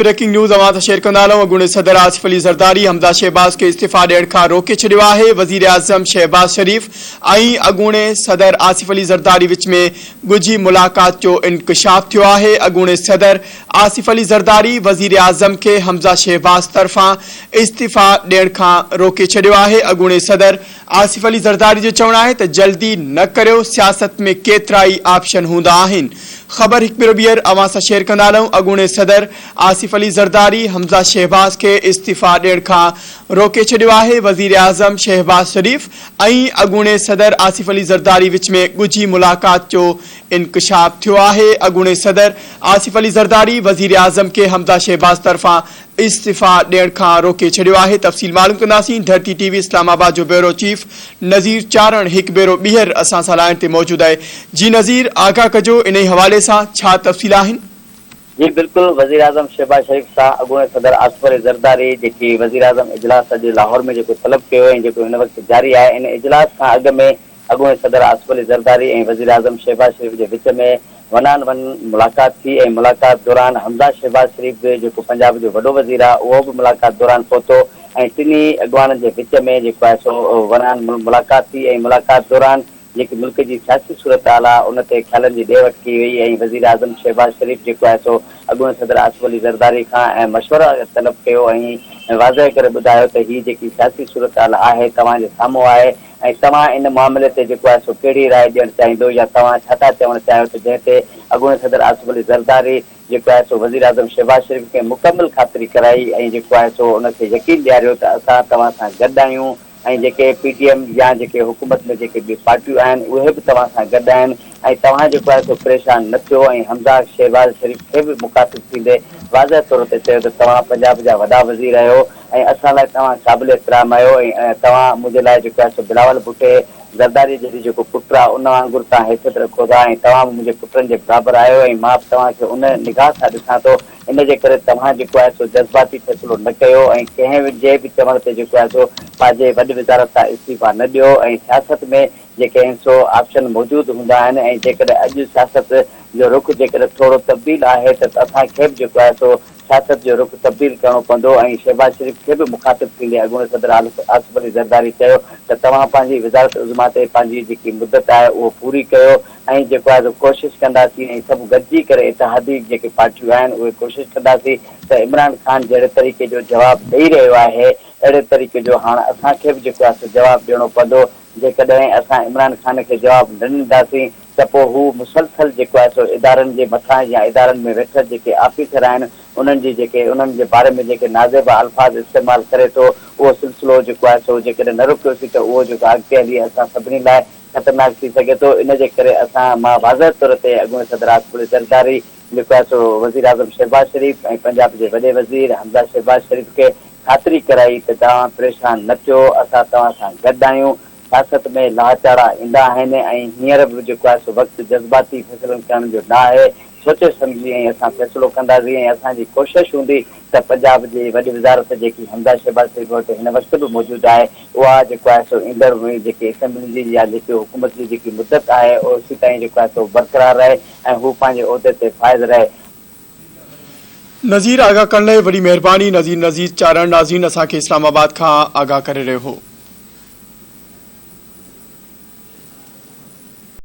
Breaking news اوهان سان share ڪندا هلون اڳوڻي صدر آصف علي زرداري حمزه شهباز کي استعيفيٰ ڏيڻ کان روڪي ڇڏيو آهي وزيراعظم شهباز شريف ۽ اڳوڻي صدر آصف علي زرداري وچ ۾ ڳجهي ملاقات جو انڪشاف ٿيو آهي اڳوڻي صدر آصف علي زرداري وزيراعظم کي حمزه شهباز طرفان استعيفيٰ ڏيڻ کان روڪي ڇڏيو آهي اڳوڻي صدر آصف علي زرداري جو چوڻ آهي ته جلدي نه ڪريو، سياست ۾ ڪيترائي آپشن هوندا آهن. خبر هڪ ڀيرو ٻيهر اوهان سان شيئر ڪندا هلون اڳوڻي صدر آصف علي زرداري حمزه شهباز کي استعيفيٰ ڏيڻ کان روڪي ڇڏيو آهي، وزيراعظم شهباز شريف ۽ اڳوڻي صدر آصف علي زرداري وچ ۾ ڳجهي ملاقات جو انڪشاف ٿيو آهي، اڳوڻي صدر آصف علي زرداري وزيراعظم کي حمزه شهباز طرفان استعيفيٰ ڏيڻ کان روڪي ڇڏيو آهي، تفصيل معلوم ڪنداسين، ڌرتي ٽي وي اسلام آباد جو بيورو چيف نذير چارڻ هڪ ڀيرو ٻيهر اسان سان لائين تي موجود آهي، جي نذير آگاهه ڪجو انهي حوالي سان ڇا تفصيل آهن؟ جي بلڪل وزيراعظم شهباز شريف سان اڳوڻي صدر آصف علي زرداري جيڪي وزيراعظم اجلاس اڄ لاهور ۾ جيڪو طلب ڪيو ۽ جيڪو هن وقت جاري آهي ان اجلاس کان اڳ ۾ اڳوڻي صدر آصف علي زرداري ۽ وزيراعظم شهباز شريف جي وچ ۾ ون آن ون ملاقات ٿي ۽ ملاقات دوران حمزه شهباز شريف به جيڪو پنجاب جو وڏو وزير آهي اهو به ملاقات دوران پهتو ۽ ٽنهي اڳواڻن جي وچ ۾ جيڪو آهي سو ون آن ملاقات ٿي ۽ ملاقات دوران جيڪي ملڪ جي سياسي صورتحال آهي ان تي خيالن جي ڏي وٺ ڪئي وئي ۽ وزيراعظم شهباز شريف جيڪو آهي سو اڳوڻي صدر آصف علي زرداري کان ۽ مشورا طلب ڪيو ۽ واضح ڪري ٻڌايو ته هي جيڪي سياسي صورتحال آهي توهان جي سامهون آهي ۽ توهان ان معاملي تي جيڪو آهي سو ڪهڙي راء ڏيڻ چاهيندو يا توهان ڇا ٿا چوڻ چاهيو ته جنهن تي اڳوڻي صدر آصف علي زرداري جيڪو آهي سو وزيراعظم شهباز شريف کي مڪمل خاطري ڪرائي ۽ جيڪو آهي سو ان کي يقين ڏياريو ته اسان توهان سان گڏ آهيون ۽ جيڪي پي ڊي ايم يا جيڪي حڪومت ۾ جيڪي ٻيون پارٽيون آهن اهي به توهان سان گڏ آهن ۽ توهان جيڪو آهي سو پريشان نه ٿيو ۽ حمزه شهباز شريف کي به مخاطب ٿيندي واضح طور تي چيو ته توهان پنجاب جا وڏا وزير آهيو ۽ اسان لاء توهان قابل احترام آهيو ۽ توهان منهنجي لاء جيڪو آهي سو بلاول ڀٽي زرداريء جهڙي جيڪو پٽ آهي ان وانگر توهان حيثيت رکو ٿا ۽ توهان به منهنجي پٽن جي برابر آهيو ۽ مان به توهان کي ان نگاهه سان ڏسان ٿو ان جي ڪري توهان جيڪو آهي سو جذباتي فيصلو نه ڪيو ۽ ڪنهن جي به چوڻ تي جيڪو آهي سو پنهنجي وڏ وزارت تان استعيفا نه ڏيو ۽ سياست ۾ جيڪي آهن سو آپشن موجود هوندا آهن ۽ جيڪڏهن اڄ سياست جو رخ جيڪڏهن ٿورو تبديل آهي ته اسان کي به جيڪو آهي سو سياست جو رخ تبديل ڪرڻو پوندو ۽ شهباز شريف کي به مخاطب ٿيندي اڳوڻي صدر آصف علي زرداري چيو ته توهان پنهنجي وزارت عظميٰ تي پنهنجي جيڪي مدت آهي اهو پوري ڪيو ۽ جيڪو آهي سو ڪوشش ڪنداسين ۽ سڀ گڏجي ڪري اتحادي جيڪي پارٽيون آهن اهي ڪوشش ڪنداسين ته عمران خان جهڙي طريقي جو جواب ڏئي رهيو آهي اهڙي طريقي جو هاڻ اسان کي به جيڪو آهي سو جواب ڏيڻو پوندو جيڪڏهن اسان عمران خان کي جواب نه ڏينداسين ته پوء هو مسلسل جيڪو آهي سو ادارن جي مٿان يا ادارن ۾ ويٺل جيڪي آفيسر آهن انهن جي جيڪي انهن جي باري ۾ جيڪي نازيبا الفاظ استعمال ڪري ٿو اهو سلسلو جيڪو آهي سو جيڪڏهن نه روڪيوسين ته اهو جيڪو اڳتي هلي اسان سڀني لاء خطرناڪ ٿي سگهي ٿو ان جي ڪري اسان مان واضح طور تي اڳوڻي صدر آصف علي زرداري جيڪو آهي سو وزيراعظم شهباز شريف ۽ پنجاب جي وڏي وزير حمزه شهباز شريف کي خاطري ڪرائي ته توهان پريشان نه ٿيو اسان توهان سان گڏ آهيون سياست ۾ لاها چاڙها ايندا آهن ۽ هينئر به جيڪو آهي سو وقت جذباتي فيصلن ڪرڻ جو نه آهي، سوچي سمجهي ۽ اسان فيصلو ڪنداسين ۽ اسان جي ڪوشش هوندي ته پنجاب جي وڏي وزارت جيڪي حمزه شهباز شريف وٽ هن وقت به موجود آهي اها جيڪو آهي سو ايندڙ جيڪي اسيمبلين جي يا جيڪي حڪومت جي جيڪي مدت آهي اوسيتائين جيڪو آهي سو برقرار رهي ۽ هو پنهنجي عهدي تي فائز رهي. نذير آگاهه ڪرڻ لاء وڏي مهرباني نذير نذير چارڻ ناظرين اسان کي اسلام آباد کان آگاهه ڪري رهيو هو.